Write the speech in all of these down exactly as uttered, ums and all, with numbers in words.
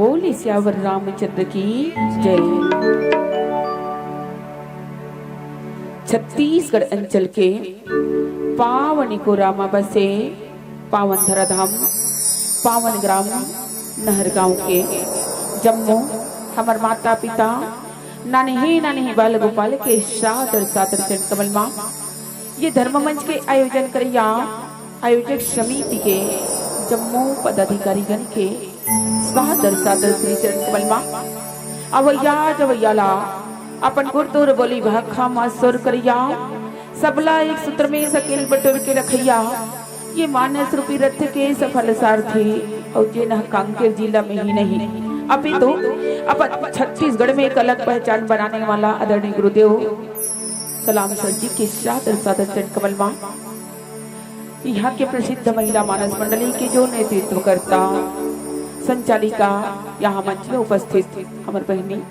बोले सियावर रामचंद्र की जय। छत्तीसगढ़ अंचल के पावन कोरा म बसे पावन धराधाम, पावन ग्राम नहर गांव के जम्मो हमर माता पिता, नान्हे नान्हे बाल गोपाल के सादर सादर चरण कमल मा ये धर्म मंच के आयोजन करैया आयोजक समिति के जम्मो पदाधिकारीगण के सादर सादर श्री चरण कमल मा अवैया जवैया ला अपन गुरतुर बोली भाखा मा सुर करैया, सबला एक सूत्र में सकेल बटोर के रखैया, ये मानस रूपी रथ के सफल सारथी अउ जेन ह कांकेर जिला में ही नहीं अपितु अपन छत्तीसगढ़ में एक अलग पहचान बनाने वाला आदरणीय गुरुदेव सलाम सर जी के सादर सादर चरण कमल मा यहाँ के प्रसिद्ध महिला मानस मंडली के जो नेतृत्वकर्ता, संचालिका, यहाँ मंच में उपस्थित हमर बहिनी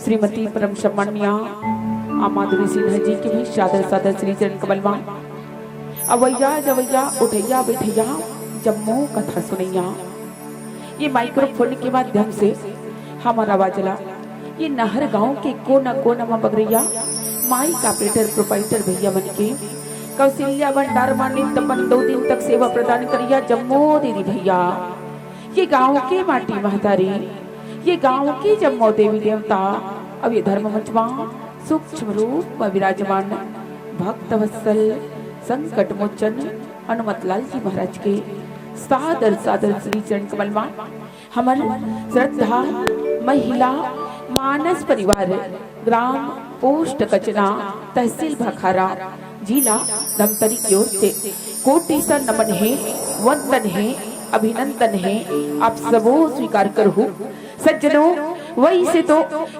श्रीमती परम सम्मानिया आ माधुरी सिन्हा जी के भी सादर सादर श्री चरण कमल मा अवैया जवैया उठैया बैठैया जम्मो कथा सुनैया ये माइक्रोफोन के माध्यम से हमर आवाज ला ये नहर गांव के कोना कोना म बगरैया माइक ऑपरेटर प्रोपराइटर भैया मन के कौशल्या भंडार मा नित अपन दो दिन तक सेवा प्रदान करैया जम्मो दीदी भैया, ये गांव के माटी महतारी, ये गांव के जम्मो देवी देवता, अब ये धर्म मंच मा सूक्ष्म रूप म विराजमान भक्त वत्सल संकट मोचन हनुमत लाल जी महाराज के सादर सादर श्री चरण कमल मा हमर श्रद्धा महिला मानस परिवार ग्राम पोस्ट कचना तहसील भखारा जिला धमतरी की ओर से कोटि सा नमन है, वंदन है, अभिनंदन है। आप सबो स्वीकार करहु सज्जनों। वैसे तो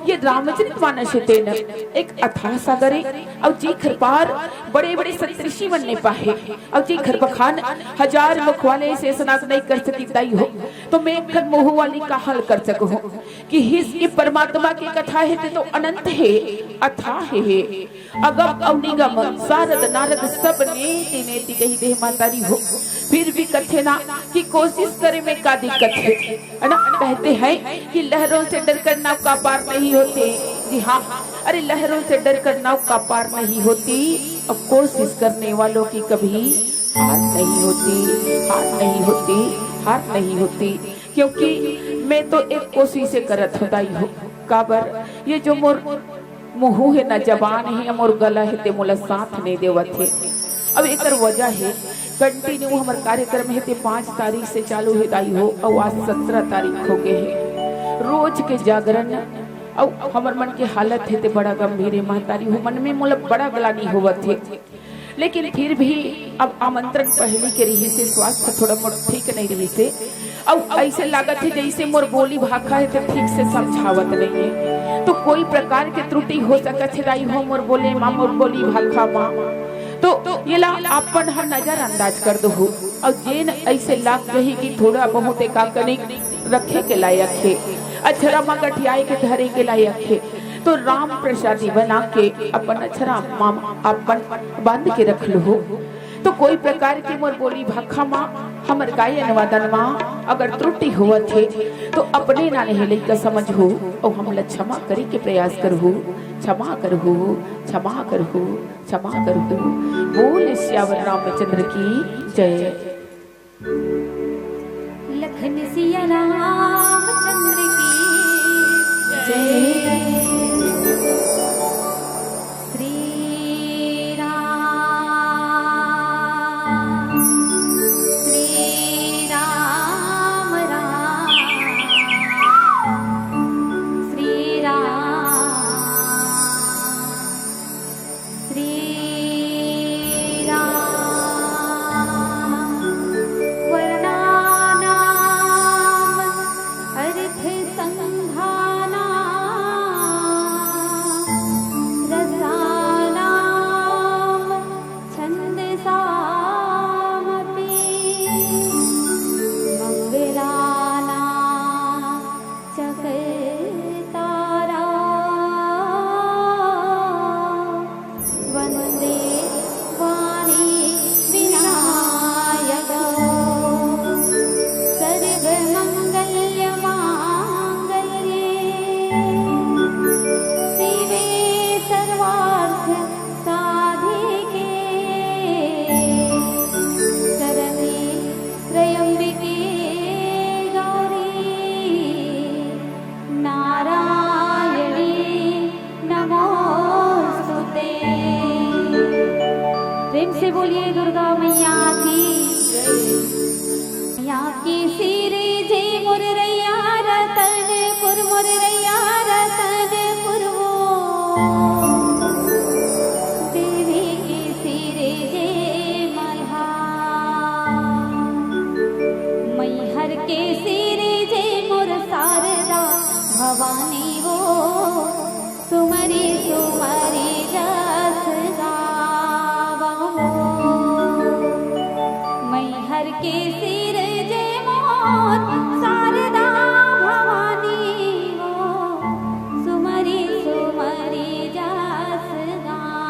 ये रामचरित मानस हे तेन एक अथाह सागर हे, अउ जेखर पार बड़े बड़े सतऋषि मन नइ पाहे, अउ जेखर बखान हजार मुख वाले शेषनाग नइ कर सकी दाई हो, तो मैं एखर मुहूं वाली का हाल कर सकहूं कि हिस ये परमात्मा के कथा हे ते तो अनंत हे, अथाह हे। अगम अउ निगम, सारद नारद सब नेति नेति कहि देहे महतारी हो। फिर भी कथे ना कि कोशिश करे में का दिक्कत हे, है ना? कहते हैं कि लहरों से डरकर नाव का पार नहीं होती। जी हाँ, अरे लहरों से डरकर नाव का पार नहीं होती, और कोशिश करने वालों की कभी हार नहीं होती, हार नहीं होती, हार नहीं होती। क्योंकि मैं तो एक कोशिश करत हों दाई हो। काबर ये जो मोर मुहूं हे ना, जबान हे, मोर गला हे, ते मोला साथ नइ देवत हे। अब एकर वजह हे, कंटिन्यू हमर कार्यक्रम हे, ते पाँच तारीख से चालू हे दाई हो, अउ आज सत्रह तारीख हो गे हे। रोज के जागरण अउ हमर मन के हालत हे, ते बड़ा गंभीर हे महतारी हो, मन में मोला बड़ा ग्लानि होवत हे। लेकिन फिर भी अब आमंत्रण पहली के रहिस हे, स्वास्थ्य थोड़ा मोर ठीक नइ रहिस हे, अउ अइसे लागत हे जइसे मोर बोली भाखा हे ते ठीक से समझावत नइ हे, तो कोई प्रकार के त्रुटि हो सकत हे दाई हो मोर बोले मा, मोर बोली भाखा मा, तो येला अपन ह नजरअंदाज कर दो हो। अउ जेन अइसे लाग जही कि थोड़ा बहुत एकाकनिक रखे के लायक हे, अछरा मा गठियाए के धरे के लायक हे, तो राम प्रसादी बना के अपन अछरा मा अपन बांध के रख लूहू। तो कोई प्रकार के मोर बोली भाखा मा, हमर गायन वादन मा अगर त्रुटि होवत हे, तो अपने नान्हे लइका समझहू अउ हमला क्षमा करे के प्रयास करहू। क्षमा करहू, क्षमा करहू, क्षमा करहू। बोल सियावर रामचंद्र की जय। लखन सिया रामचंद्र की जय। श्री राम, श्री राम, राम, श्री राम। श्री राम वर्णानाम भवानी वो सुमरी सुमरी जस गावहु। मैहर के सिरजे मोर शारदा भवानी वो सुमरी सुमरी जस गावहु।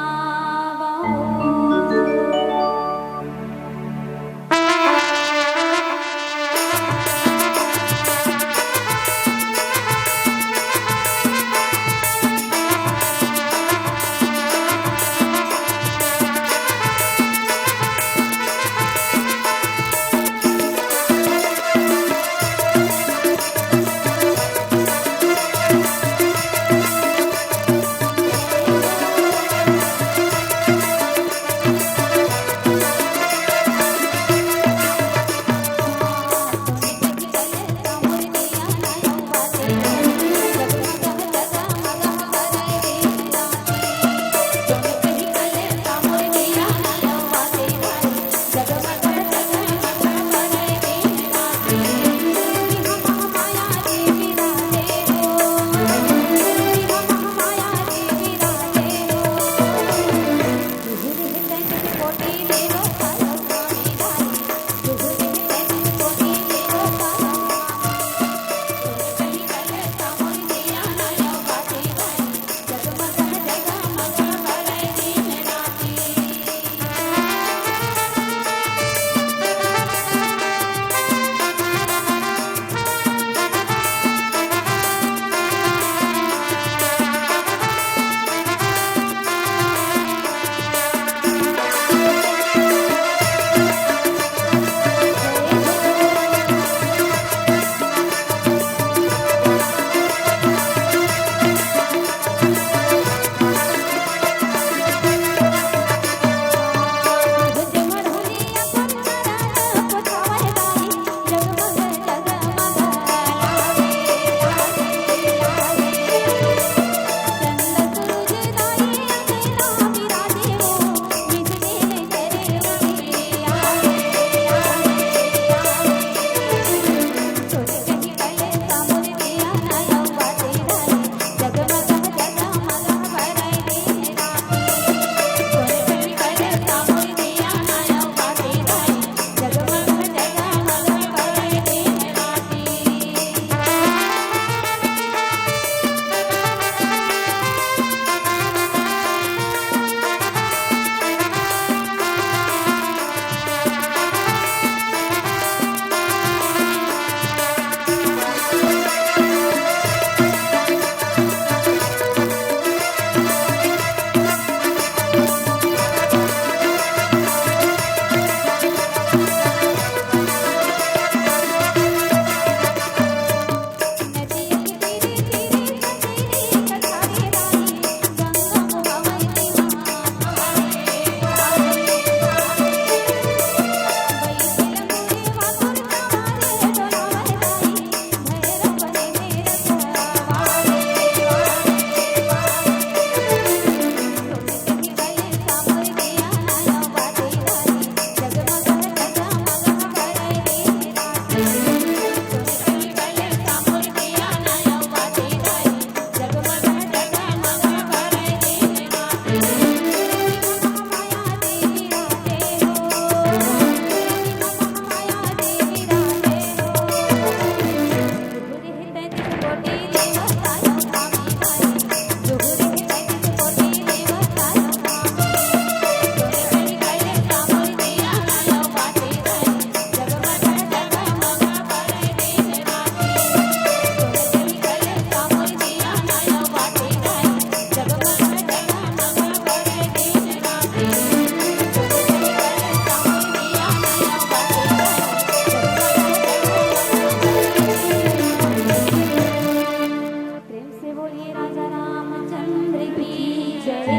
प्रेम से बोलिए राजा रामचंद्र की जय।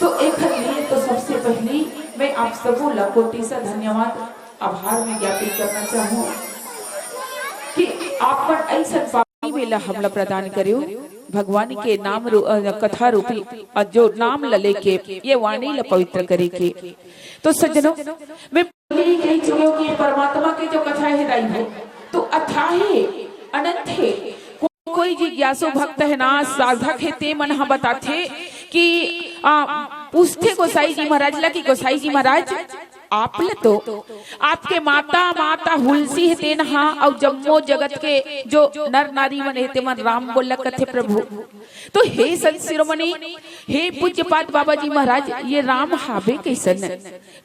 तो एक लिए तो सबसे पहली मैं आप सबो ला कोटि से धन्यवाद, आभार मैं ज्ञापित करना चाहूँ कि आप मन ऐसा पावनी बेला हमला प्रदान करेव, भगवान के नाम रू-, अ, कथा रूपी, अ, जो नाम ला लेके ये वाणी ला पवित्र करे के। तो सज्जनों, मैं पहले ही कह चुके हूँ कि ये परमात्मा के जो कथा है दाई हो, तो अथाह हे, अनंत हे। को-, कोई जिज्ञासु भक्त हे ना, साधक हे, ते मन ह बताथे कि, आ, पूछथे गोसाई जी महाराज ला कि गोसाई जी महाराज, आप ल तो आपके माता, माता हुलसी हे तेन हा, अउ जम्मो जगत के जो नर नारी मन हे, ते मन राम बोला कथे प्रभु। तो हे संत शिरोमणि, हे पूज्यपाद बाबा जी महाराज, ये राम हाबे कइसन?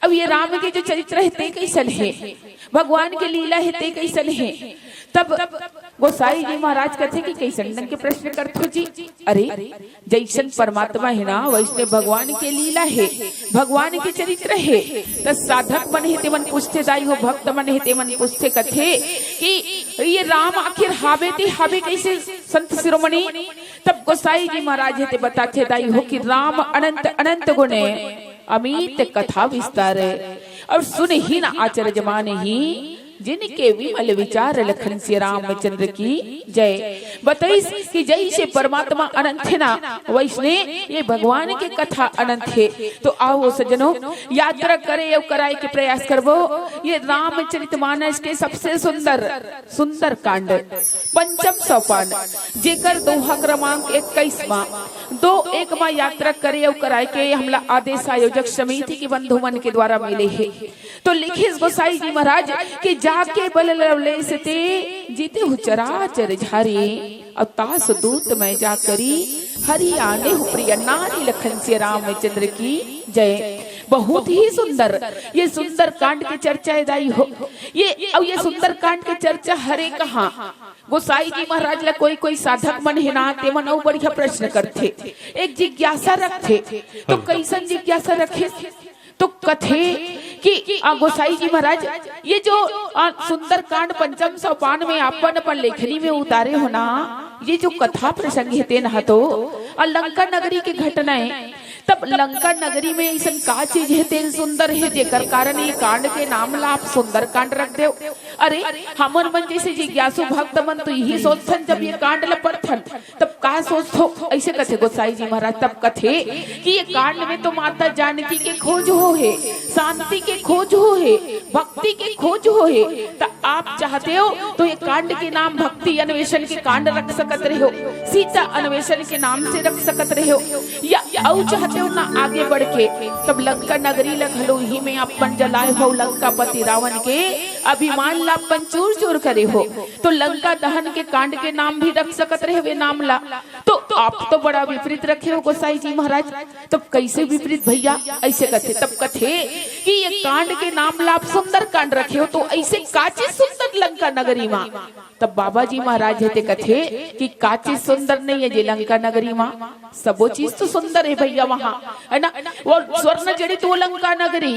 अब ये राम के जो चरित्र हे, ते कइसन हे? भगवान के लीला हे, ते कइसन हे? तब गोसाई जी महाराज कथे कि कइसन ढंग के प्रश्न करथो जी? अरे, जइसन परमात्मा हे ना, वइसने भगवान के लीला हे, भगवान के चरित्र हे। त साधक मन हे, ते मन पूछथे दाई हो, भक्त मन हे, ते मन पूछथे, कथे कि ये राम आखिर हाबे ते हाबे कइसे संत शिरोमणि? तब गोसाई जी महाराज हे, ते बताथे दाई हो कि राम अनंत अनंत गुण हे, अमित कथा विस्तार हे, अउ सुनहिं न अचरज मानहीं, जिनके विमल विचार लखन सिया रामचंद्र की जय। बताइस कि जइसे परमात्मा अनंत हे ना, वइसने ये भगवान के कथा अनंत हे। तो आओ सज्जनों, यात्रा करे अउ कराए के प्रयास करबो ये रामचरित मानस के सबसे सुंदर, सुंदर कांड, पंचम सोपान, जेकर दोहा क्रमांक इक्कीस मा, दो एक मा यात्रा करे अउ कराए के हमला आदेश आयोजक समिति के बंधु मन के द्वारा मिले हे। तो लिखिस गोसाई जी महाराज कि जाके बल लवलेस ते, जीते हु चराचर झारी, अउ तास दूत मैं जा करी, हरि आने हु प्रिय नारी लखन सिया रामचंद्र की जय। बहुत ही सुंदर, ये सुंदर कांड के चर्चा हे दाई हो। ये, अउ ये सुंदर कांड के चर्चा हरे कहाँ? गोसाई जी महाराज ला कोई कोई साधक मन हे ना, ते मन अउ बढ़िया प्रश्न करथे, एक जिज्ञासा रखथे। तो कइसन जिज्ञासा रखे? तो कथे कि, आ, गोसाई जी महाराज, ये जो, आ, सुंदरकांड पंचम सोपान में अपन, अपन लेखनी में उतारे हो ना, ये जो कथा प्रसंग हे तेन ह तो, आ, लंका नगरी के घटना हे। तब लंका नगरी में अइसन का चीज हे तेन सुंदर हे, जेकर कारण ये कांड के नाम ला आप सुंदरकांड रख देव? अरे, हमन मन जइसे जिज्ञासु भक्त मन तो इही सोचथन, जब ये कांड ला पढ़थन, तब का सोचथो? अइसे कथे गोसाई जी महाराज, तब कथे कि ये कांड में तो माता जानकी के खोज हो हे, शांति के खोज हो हे, भक्ति के खोज हो हे। त आप चाहते हो तो ये कांड के नाम भक्ति अन्वेषण के कांड रख सकत रहे हो, सीता अन्वेषण के नाम से रख सकत रहे हो, या अउ चाहते हो ना आगे बढ़ के तब लंका नगरी ला घलो इही में अपन जलाए हो, लंकापति रावण के अभिमान ला अपन चूर चूर करे हो, तो लंका दहन के कांड के नाम भी रख सकत रहे हो ये नाम ला। तो आप तो बड़ा विपरीत रखे हो गोसाई जी महाराज। तब कइसे विपरीत भइया? अइसे कथे, तब कथे कि ये कांड के नाम ला आप सुंदर कांड रखे हो, तो अइसे का चीज सुंदर लंका नगरी मा? तब बाबा जी महाराज हे ते कथे कि का चीज सुंदर नइ हे जे लंका नगरी मा? सबो चीज तो सुंदर हे भइया वहाँ, हे ना? वो स्वर्ण जड़ित वो लंका नगरी,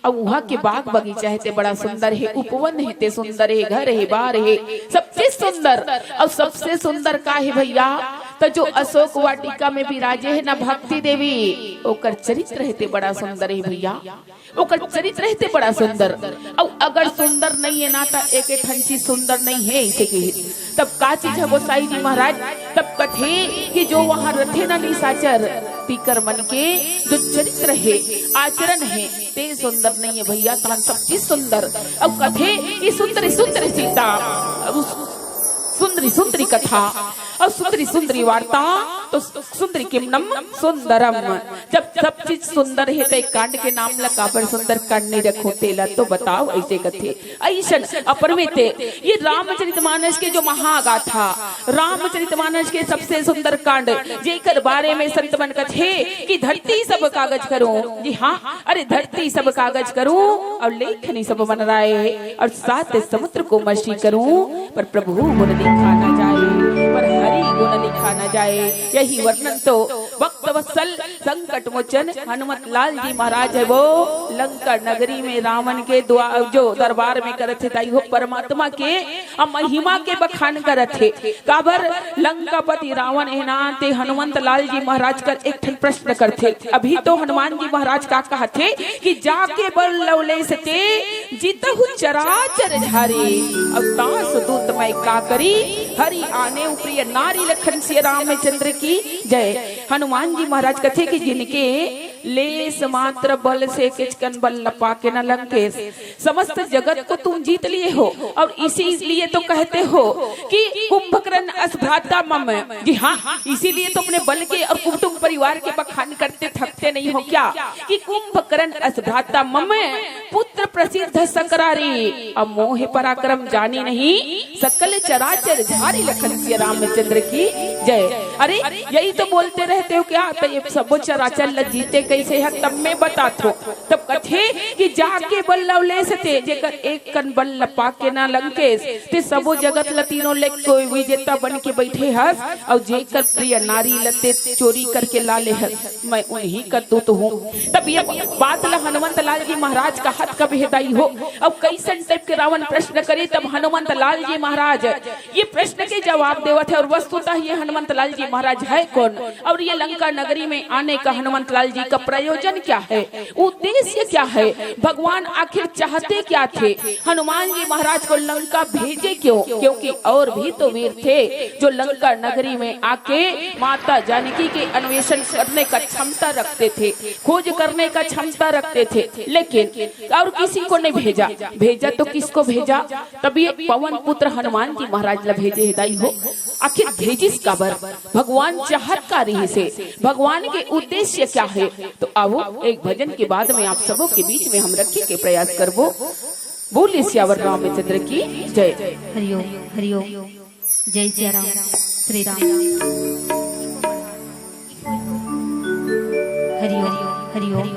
अउ उहाँ के बाग बगीचा हे ते बड़ा सुंदर हे, उपवन हे ते सुंदर हे, घर हे, बार हे, सब चीज सुंदर। अउ सबसे सुंदर का हे भइया? त जो अशोक वाटिका में विराजे हे ना भक्ति देवी, ओकर चरित्र हे ते बड़ा सुंदर हे भइया, ओकर चरित्र हे ते बड़ा सुंदर। अउ अगर सुंदर नइ हे ना, त एक एक ठन चीज सुंदर नइ हे, अइसे कहिस। तब का चीज हे गोसाई जी महाराज? तब कथे कि जो वहाँ रथे ना निशाचर, तीकर मन के जो चरित्र हे, आचरण हे, ते सुंदर नइ हे भइया, तहन सब चीज सुंदर। अउ कथे कि सुंदरी सुंदरी सीता, अउ सुंदरी सुंदरी कथा, अउ सुंदरी सुंदरी वार्ता, तो सुंदरी किमनम सुंदरम। जब सब चीज सुंदर हे, त एक कांड के नाम ला काबर सुंदर कांड नइ रखो, तेला तो बताव, अइसे कथे। अइसन अपरमित ये रामचरितमानस के जो महागाथा, रामचरितमानस के सबसे सुंदर कांड, जेकर बारे में संत मन कथे कि धरती सब कागज करो। जी हाँ, अरे धरती सब कागज करो अउ लेखनी सब मन राय, अउ सात समुद्र को मसी करो, पर प्रभु गुण लिखा न जाए, पर हरि गुण लिखा न जाए। यही वर्णन तो भक्त वत्सल संकट मोचन हनुमत लाल जी महाराज हे, वो लंका नगरी में रावण के द्वा-, जो दरबार में करत हे दाई हो, परमात्मा के अउ महिमा के बखान करत हे। काबर लंकापति रावण हे ना, ते हनुमंत लाल जी महाराज कर एक ठन प्रश्न करथे। अभी तो हनुमान जी महाराज का कहथे कि जाके बल लवलेस ते, जीतहु चराचर झारी, अउ तास दूत मैं का करी, हरि आने प्रिय नारी लखन सिया रामचंद्र की जय। हनुमान जी महाराज कथे कि जिनके लेस मात्र बल से किचकन बल लपा के न लंकेस। समस्त जगत को तुम जीत लिए हो और इसीलिए तो कहते हो कि कुंभकर्ण अस भ्राता मम। जी हाँ, इसीलिए तो अपने बल के और कुटुंब परिवार के बखान करते थकते नहीं हो क्या, कि कुंभकर्ण अस भ्राता मम, पुत्र प्रसिद्ध सकरारी, अब मोह पराक्रम जानी नहीं, सकल चराचर झारी लखन सिया रामचंद्र की जय। अरे, यही तो बोलते रहते हो क्या? तो ये सबो चराचर ल जीते कैसे है, तब मैं बतात हो। तब कथे कि जाके बल लवलेस ते, जेकर एक कन बल ल पाके ना लंकेस, ते सबो जगत ल तीनों लेक कोई विजेता बन के बैठे हस, और जेकर प्रिय नारी ल ते चोरी करके ला ले हस, मैं उन्हीं का दूत हूँ। तब ये बात ल हनुमंत लाल जी महाराज कहत कब हे दाई हो, और कैसन टाइप के रावण प्रश्न करे, तब हनुमंत लाल जी महाराज ये प्रश्न के जवाब देवत है। और वस्तुतः ये हनुमंत लाल जी महाराज है कौन, और ये लंका नगरी में आने का हनुमंत लाल जी का प्रयोजन क्या है, उद्देश्य क्या है, भगवान आखिर चाहते क्या थे, हनुमान जी महाराज को लंका भेजे क्यों? क्योंकि और भी तो वीर थे जो लंका नगरी में आके माता जानकी के अन्वेषण करने का क्षमता रखते थे, खोज करने का क्षमता रखते थे, लेकिन और किसी को नहीं भेजा। भेजा तो किसको भेजा? तब ये पवन पुत्र हनुमान जी महाराज ला भेजे हे दाई हो। आखिर भेजिस काबर? भगवान चाहत का रहिसे, भगवान के उद्देश्य क्या है? तो आओ, एक भजन के बाद में आप सबों के बीच में हम रखे के प्रयास करबो। बोलिए सियावर रामचंद्र की जय। हरिओम, हरिओम। जय सिया राम, श्री राम। हरिओम, हरिओम।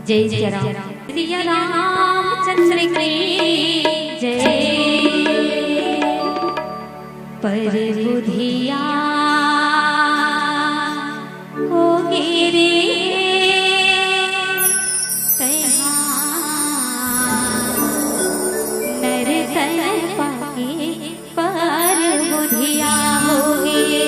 जय सिया राम। सिया रामचंद्र की जय। पर बुधिया होगे रे तैहा नर तन पाके, पर बुधिया होगे।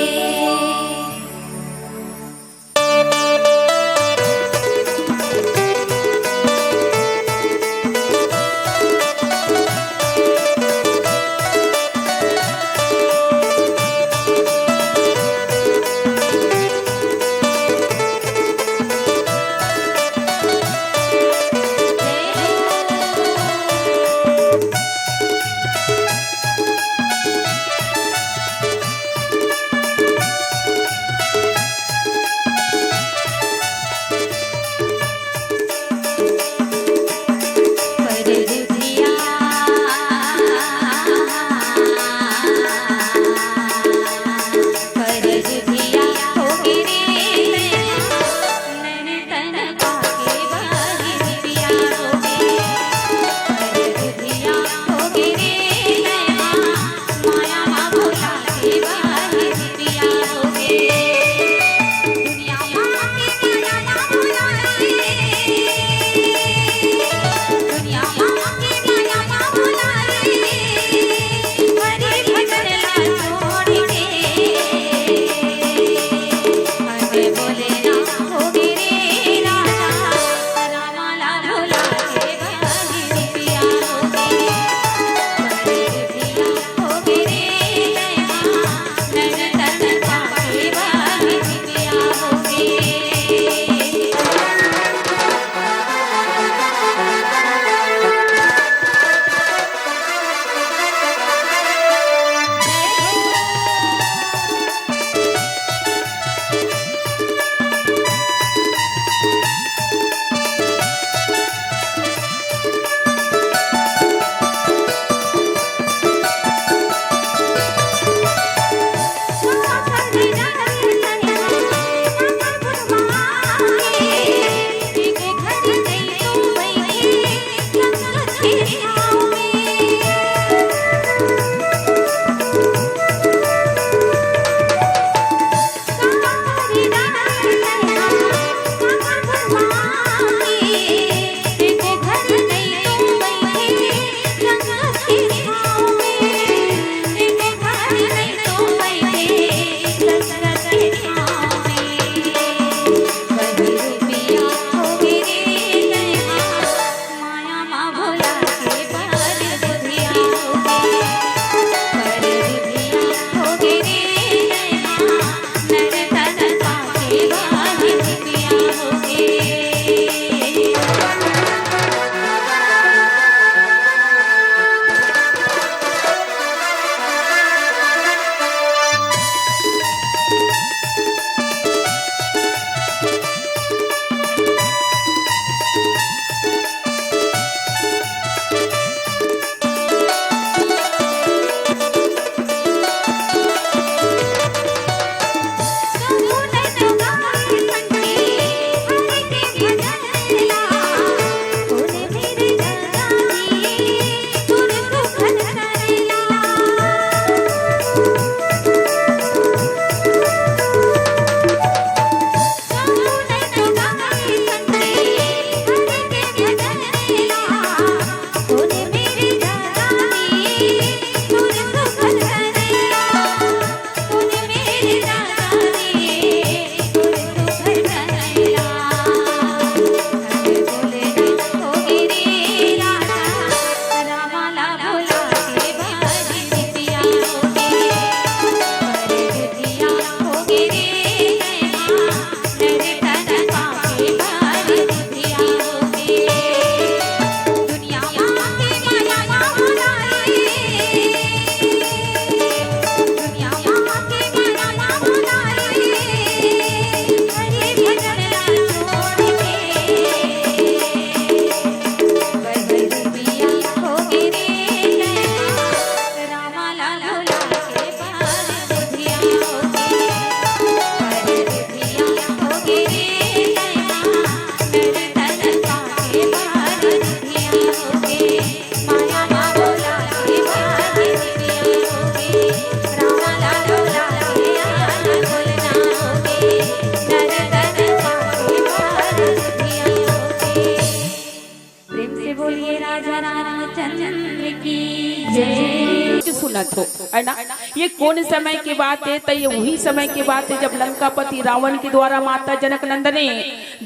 के सुनत हो, है ना? ये कौन समय के बात है? तो ये वही समय के बात है, जब लंकापति रावण के द्वारा माता जनक नंदनी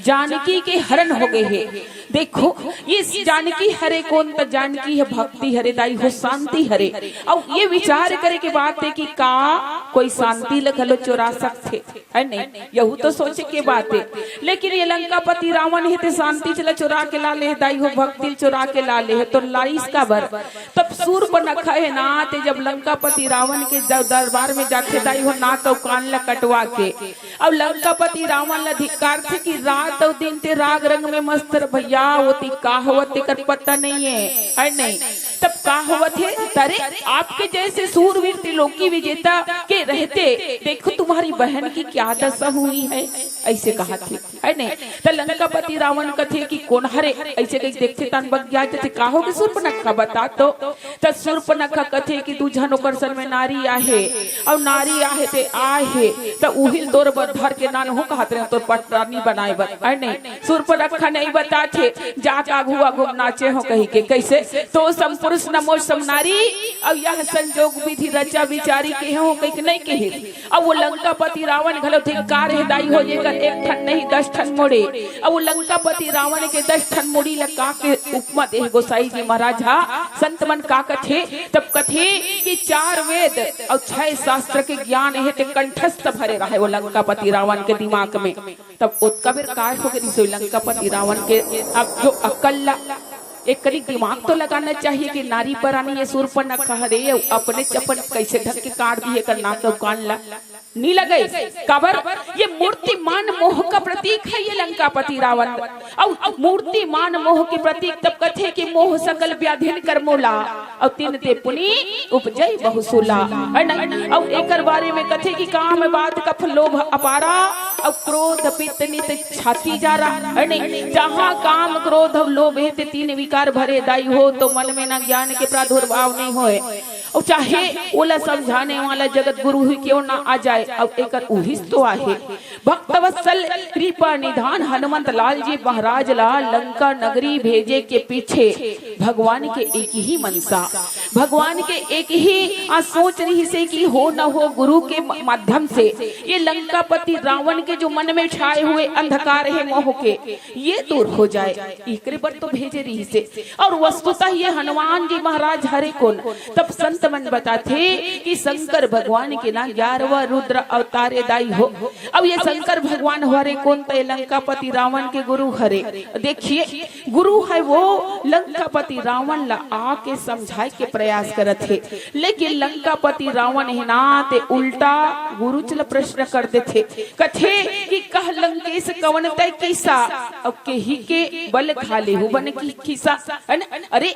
जानकी के हरण हो गए है। देखो, ये जानकी हरे कौन? तो जानकी है भक्ति हरे दाई हो, शांति हरे। अब ये विचार करे के बात है कि का कोई शांति ल घलो चोरा सकथे, है नहीं? यहू तो सोचे के बात है। लेकिन ये लंकापति रावण हे ते शांति चला चोरा के ला ले, दाई हो, भक्ति ल चोरा के ला ले, तो लाइस काबर? तब सूर्पनखा हे ना, ते जब लंकापति रावण के द-, दरबार में जाथे, दाई हो, नाक अउ कान ला कटवा के, अब लंकापति रावण ला धिक्कारथे कि रात अउ दिन ते राग रंग में मस्त रह भैया, ओती का होवत तेकर पता नहीं है, है नहीं? तब का होवत हे? अरे, आपके जैसे सूरवीर त्रिलोकी विजेता के रहते, देखो, तुम्हारी बहन की क्या दशा हुई है, ऐसे कहा थे, है नहीं? त लंकापति रावण कथे कि कोन हरे, ऐसे कही देखथे, तन बग गया जथे, का हो गे सूर्पनखा, बता तो। त सूर्पनखा कथे कि दू झन ओकर सन में नारी आहे, अउ नारी आहे ते आहे, त उहिल तोर बर धर के नान हो कहत रहे, तोर पटरानी बनाए बर, है नहीं? सूर्पनखा नहीं बताथे, जा का घुआ घूम नाचे हो कही के, कैसे? तो सम पुरुष न मोर सम नारी, अउ यह संजोग विधि रचा विचारी के हो कही के नहीं कहे। अब वो लंकापति रावण घलो धिक्कार हे दाई हो, जेकर एक ठन नहीं दस ठन मुड़ी। अब वो लंकापति रावण के दस ठन मुड़ी ला का के उपमा दे हे गोसाई जी महाराज हा। संत मन का कथे? तब कथे कि चार वेद अउ छह शास्त्र के ज्ञान हे ते कंठस्थ भरे रहे वो लंकापति रावण के दिमाग में। तब ओतका बेर काय हो गे रिहिस लंकापति रावण के? अब जो अकल ला, एक कनी दिमाग तो लगाना चाहिए कि नारी परानी ये सूर्पनखा हरे, अउ अपने चपन कैसे ढंग के काट दिए कर नाक अउ कान ला। नी लगे, काबर? ये मूर्तिमान मोह का प्रतीक है ये लंकापति रावण। अउ मूर्तिमान मोह के प्रतीक तब कथे कि मोह सकल व्याधिन कर मूला, अउ तिन ते पुनि उपजई बहुसूला। है ना? अउ एकर बारे में कथे कि काम बात कफ लोभ अपारा, अउ क्रोध पित्त नित छाती जारा। है नहीं? जहाँ काम क्रोध अउ लोभ हे ते तीन विकार भरे दाई हो, तो मन में ना ज्ञान के प्रादुर्भाव नहीं होए। अउ चाहे ओला समझाने वाला जगत गुरु ही क्यों ना आ जाए, अउ एकर उहिस तो आहे। भक्तवत्सल कृपा निधान हनुमंत लाल जी महाराज ला लंका नगरी भेजे के पीछे भगवान के एक ही मनसा, भगवान के एक ही आ सोच रहिसे कि हो न हो गुरु के म-, माध्यम से ये लंकापति रावण के जो मन में छाए हुए अंधकार हे मोह के, ये दूर हो जाए, एकरे बर तो भेजे रहिसे। अउ वस्तुतः ये हनुमान जी महाराज हरे कोन? तब संत मन बताथे कि शंकर भगवान के ना ग्यारहवाँ रुद्र अवतार ए दाई हो। अब ये शंकर भगवान हरे कोन? त ये लंकापति रावण के गुरु हरे। देखिए, गुरु है वो लंकापति रावण ला आके समझाए के प्रयास करत हे, लेकिन लंकापति रावण हे ना ते उल्टा गुरुच ला प्रश्न कर देथे। कथे कि कह लंकेश कवन तै किस्सा, अब केही के बल खा लेहू बन की खिस्सा, है ना? अरे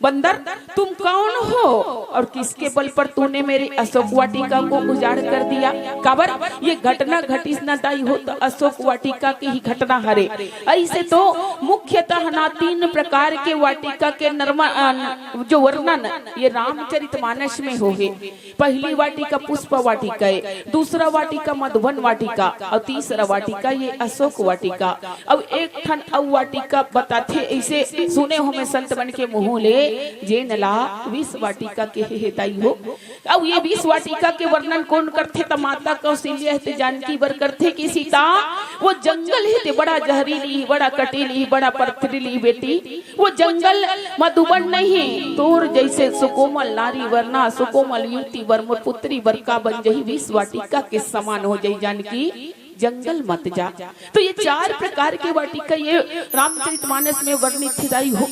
बंदर, तुम कौन हो और किसके बल पर तूने मेरी अशोक वाटिका को उजाड़ कर दिया? काबर? ये घटना घटिस न दाई हो तो अशोक वाटिका की ही घटना हरे। ऐसे तो मुख्यतः ना तीन प्रकार के वाटिका के नरमा-, अ, जो वर्णन ये रामचरितमानस में होहे। पहली वाटिका पुष्प वाटिका है, दूसरा वाटिका मधुबन वाटिका और तीसरा वाटिका ये अशोक वाटिका। अब एक ठन अउ वाटिका बताथे, ऐसे सुने हो मैं संत मन के मुँह ले, जेन ला विष वाटिका केहे हे दाई हो। अब ये विष वाटिका के वर्णन कोन करथे? त माता कौशल्या हे ते जानकी बर करथे कि सीता, वो जंगल हे ते बड़ा जहरीली, बड़ा कटीली, बड़ा पथरीली बेटी। वो जंगल मधुबन नहीं, तोर जैसे सुकोमल नारी वरना, सुकोमल युवती वर मोर पुत्री बर का बन जही, विष वाटिका के समान हो जही जानकी, जंगल मत जा। तो ये चार प्रकार के वाटिका ये रामचरितमानस में वर्णित हे दाई हो।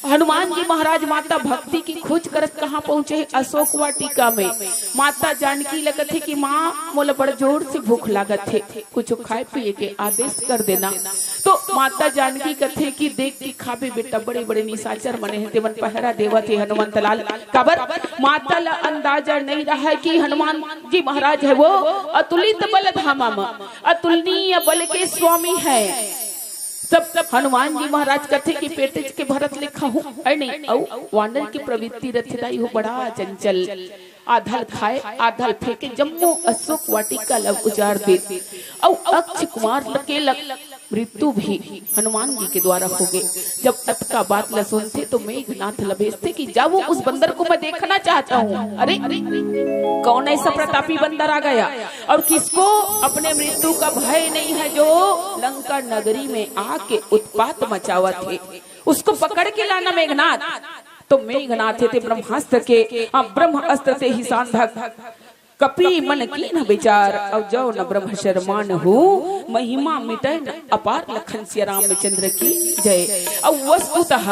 हनुमान जी महाराज माता भक्ति की खोज करत कहाँ पहुँचे? अशोक वाटिका में। माता जानकी लगत हे कि माँ, मोला बड़ जोर से भूख लागत हे, कुछ खाए पिए के आदेश कर देना। तो माता जानकी कथे कि देख के खाबे बेटा, बड़े बड़े निशाचर मने हे, तेमन पहरा देवत हे हनुमंत लाल। काबर? माता ला अंदाजा नहीं रहा कि हनुमान जी महाराज है वो अतुलित बल धामा में, अतुलनीय बल के स्वामी है। तब तब हनुमान जी महाराज कथे कि पेटेच के भरत लेखा हूँ, है नहीं? अउ वानर की प्रवृत्ति रथे दाई हो, बड़ा चंचल, आधल खाए, आधल फेंके, जम्मो अशोक वाटिका ला उजाड़ दे। अउ अक्ष कुमार के लग मृत्यु भी हनुमान जी के द्वारा होगे। जब अतका बात ला सुनथे तो मेघनाथ ला भेजथे कि जाओ, उस बंदर को मैं देखना चाहता हूँ। अरे, कौन ऐसा प्रतापी बंदर आ गया और किसको अपने मृत्यु का भय नहीं है, जो लंका नगरी में आके उत्पात मचावत हे? उसको पकड़ के लाना मेघनाथ। तो मेघनाथ हे ते ब्रह्मास्त्र के, हाँ, ब्रह्म अस्त्र से ही सांधक कपि मन कीन्ह विचार, अउ जो न ब्रह्म शरमान हो, महिमा मिटै न अपार। लखन सिया रामचंद्र की जय। अउ वस्तुतः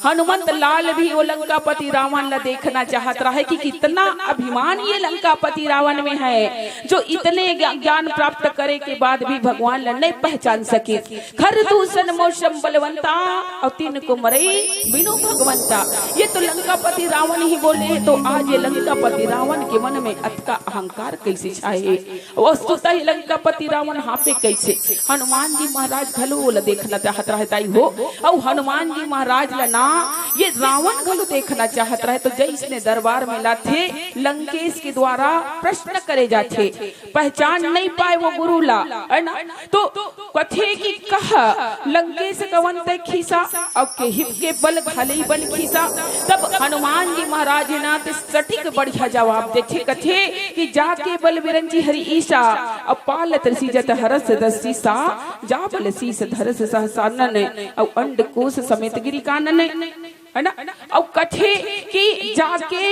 हनुमंत लाल भी वो लंकापति रावण ला देखना चाहत रहे कि कितना अभिमान ये लंकापति रावण में है, जो इतने ज्ञा-, ज्ञान प्राप्त करे के बाद भी भगवान ला नहीं पहचान सके। खर दूषण मौसम बलवंता, अउ तिनको मरई बिनु भगवंता। ये तो लंकापति रावण ही बोले हैं, तो आज ये लंकापति रावण के मन में अतका अहंकार कैसे छाए? वस्तुतः ये लंकापति रावण हाँफे कैसे? हनुमान जी महाराज घलो ओला देखना चाहत रहे दाई हो, अउ हनुमान जी महाराज ला ना ये रावण घलो देखना चाहत रहे। तो जैसने दरबार में लाथे, लंकेश के द्वारा प्रश्न करे जाथे, पहचान नहीं पाए वो गुरु ला, है ना? तो कथे कि कह लंकेश कवन तै खीसा, अउ केहिब के बल घलई बन खीसा। तब हनुमान जी महाराज ना ते सटीक बढ़िया जवाब देथे, कथे कि जाके बल बिरंची हरि ईसा, अउ पालत ऋषि जत हरस दसी सा, जा बल शीस धरस सहसानन, अउ अंड कोस समेत गिरि कानन। है ना? अउ कथे कि जाके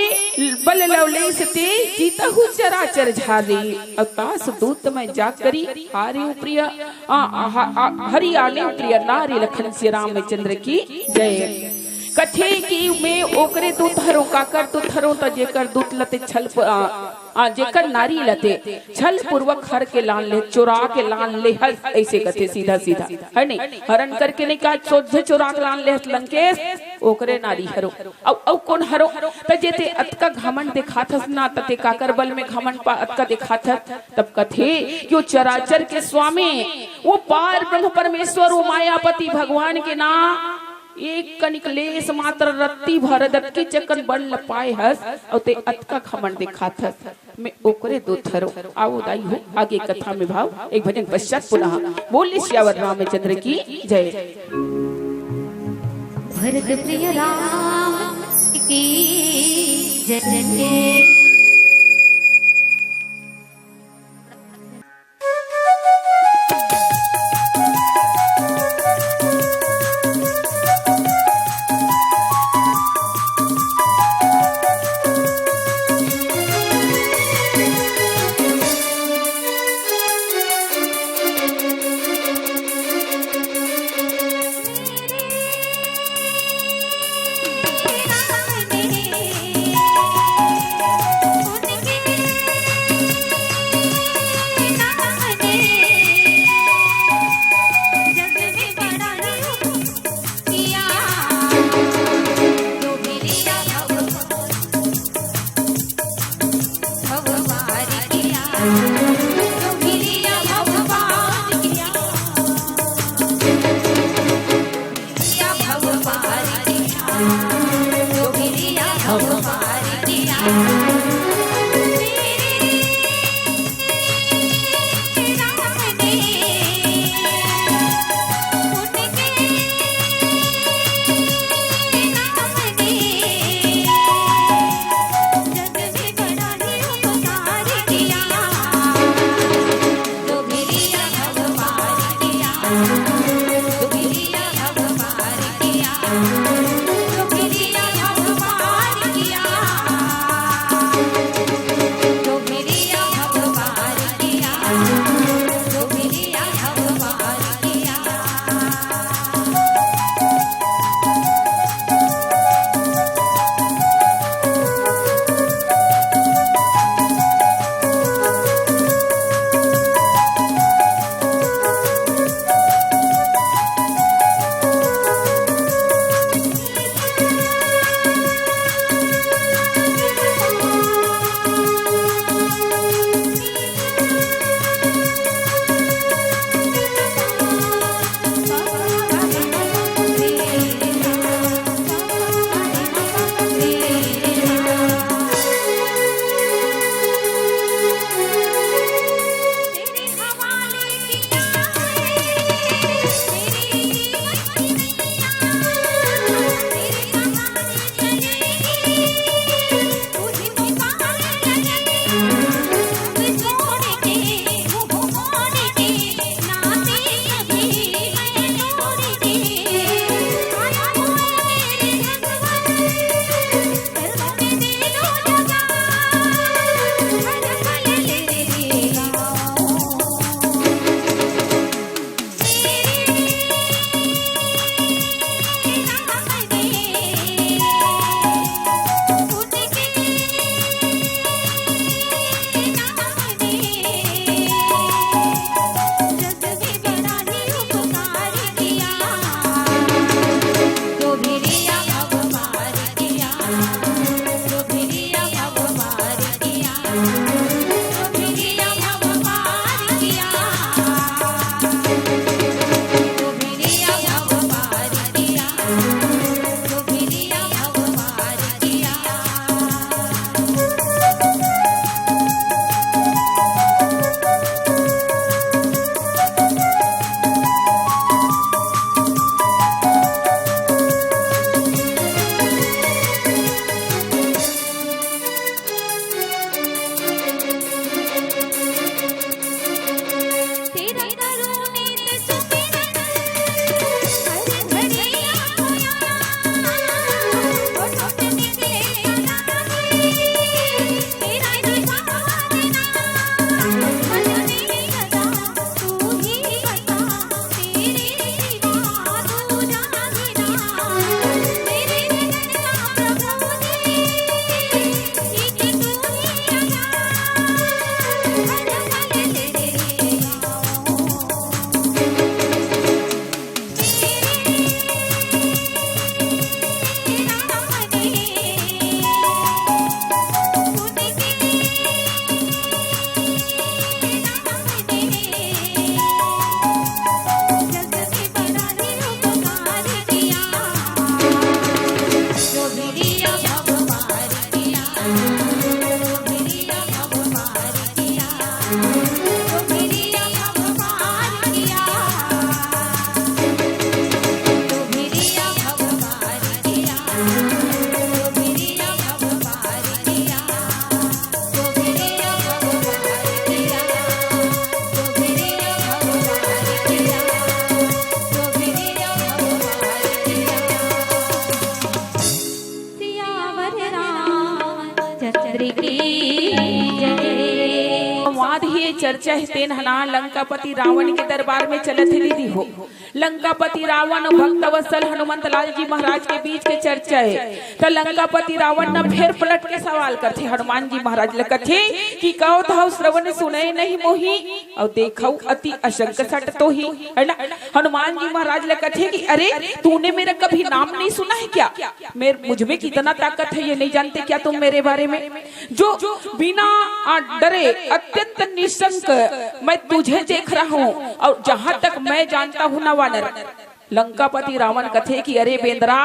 बल लवलेस ते जीतहु चराचर झारी। अउ तास दूत मैं जाकरी हारे प्रिय, आ, आ, हा, आ, हरि आने प्रिय नारी। लखन सिया रामचंद्र की जय। कथे कि मैं ओकरे दूत हरों, काकर दूत हरों, त जेकर दूत ला ते छल प-, आ, आ, जेकर नारी ला ते छल पूर्वक हर के लान ले, चोरा के लान ले हस, ऐसे कथे सीधा सीधा, है नहीं? हरण करके नहीं कहा, सोझे चोरा के लान ले हस लंकेश, ओकरे नारी हरों। अउ, अउ कोन हरों? त जे ते अतका घमंड दिखात हस ना, त ते काकर बल में घमंड पा अतका दिखात हस? तब कथे कि वो चराचर के स्वामी, वो पार ब्रह्म परमेश्वर, वो मायापति भगवान के ना एक कनिक लेस मात्र रत्ती भर दतकी चकन बल ल पाए हस, अउ ते अतका घमंड दिखात हस। मैं ओकरे दूत हरों। आओ दाई हो, आगे कथा में भाव, एक भजन पश्चात पुनः। बोले सियावर रामचंद्र की जय। भरत प्रिय राम की जय। सियावर रामचंद्र की जय। संवाद ही ये चर्चा हे, तेन ह ना लंकापति रावण के दरबार में चलत हे दीदी हो। लंकापति रावण अउ भक्तवत्सल हनुमंत लाल जी महाराज के बीच के चर्चा हे। त लंकापति रावण न फेर पलट के सवाल करथे हनुमान जी महाराज ल, कथे कि "कहो तो श्रवण सुने नहीं मोही, अउ देखो अति असंक सट तोही", है ना? हनुमान जी महाराज ल कथे कि "अरे, तूने मेरा कभी नाम नहीं सुना है क्या? मेरे, मुझ में कितना ताकत है, ये नहीं जानते क्या तुम मेरे बारे में? जो बिना, आ, डरे, अत्यंत निशंक मैं तुझे देख रहा हूँ, और जहां तक मैं जानता हूँ ना वानर", लंकापति रावण कथे कि "अरे बेंदरा,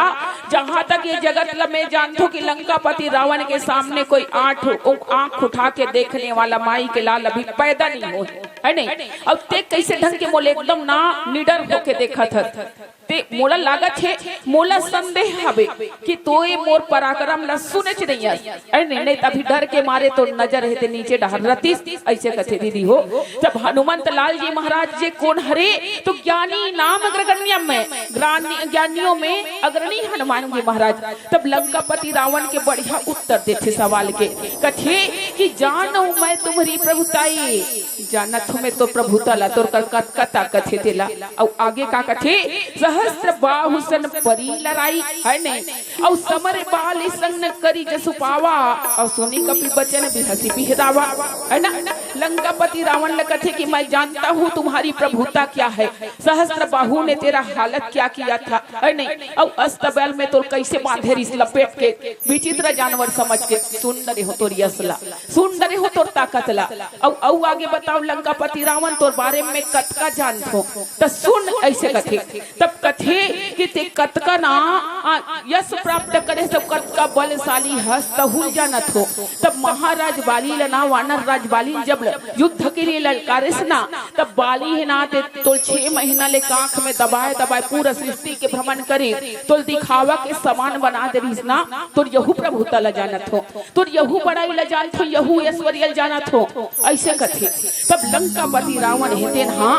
जहां तक ये जगत ल मैं जानथो कि लंकापति रावण के सामने कोई आंख, आंख उठा के देखने वाला माई के लाल अभी पैदा नहीं होय, है नहीं? अब ते कैसे ढंग के मोले एकदम ना निडर होके देखत हस?" ते मोला लागत हे, मोला संदेह हवे कि तोय मोर पराक्रम ला सुनेच नइ हस। अरे नहीं, नहीं, तभी डर के मारे तोर नजर हे ते नीचे डहर रतिस, ऐसे कथे दीदी हो। जब हनुमंत लाल जी महाराज जे कोन हरे, तो ज्ञानी नाम अग्रगण्यम में, ज्ञानी, ज्ञानियों में अग्रणी हनुमान जी महाराज। तब लंकापति रावण के बढ़िया उत्तर देथे सवाल के, कथे कि "जानहूं मैं तुम्हरी प्रभुताई", जानत हूं मैं तोर प्रभुता ला, तोर कर कतका ताकत हे तेला। अउ आगे का कथे, "सहस्त्र बाहु सन परी लड़ाई", है नहीं? "अउ समर बालि संग न करी जसु पावा, अउ सुनि कपि बचन बिहसि बिहरावा", है ना? लंकापति रावण ल कथे कि "मैं जानता हूँ तुम्हारी प्रभुता क्या है, सहस्त्र बाहु ने तेरा हालत क्या किया था, है नहीं? अउ अस्तबल में तोर कैसे बांधे रिहिस लपेट के, विचित्र जानवर समझ के।" सुन डरे हो तोर यस ला, सुन डरे हो तोर ताकत ला। अउ, अउ आगे बताओ लंकापति रावण तोर बारे में कतका जानथो, त सुन, ऐसे कथे। तब कथे कि ते कतका ना, आ, यश प्राप्त करे, सब कतका बलशाली हस, तहू ल जानत हो। तब महाराज बाली ल ना, वानर राज बाली ल जब ल-, युद्ध के लिए ललकारेस ना, तब बाली हे ना, ते तोल छह महीना ले कांख में दबाए दबाए पूरा सृष्टि के भ्रमण करे, तोल दिखावा के समान बना दे रिहिस ना, तोर यहू प्रभुता ल जानत हो। तोर यहू बड़ाई ल जानत हो, यहू ऐश्वर्य ल जानत हो, ऐसे कथे। तब लंकापति रावण हे तेन हा,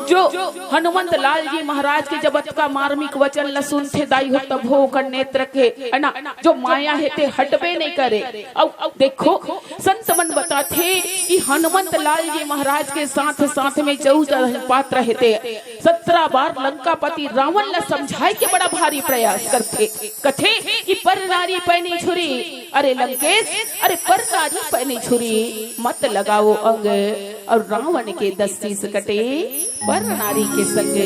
जो हनुमंत लाल जी महाराज के जब अतका मार्मिक वचन ल सुनथे दाई हो, तभो ओकर नेत्र के, है ना, जो माया हे ते हटबे नहीं करे। अउ, अउ देखो, संत मन बताथे कि हनुमंत लाल जी महाराज के साथ साथ में चौदह पात्र हे ते सत्रह बार लंकापति रावण ल समझाए के बड़ा भारी प्रयास करथे। कथे कि "पर नारी पैनी छुरी, अरे लंकेश, अरे पर नारी पैनी छुरी, मत लगाओ अंग, अउ रावण के दस शीश कटे, पर नारी के संग,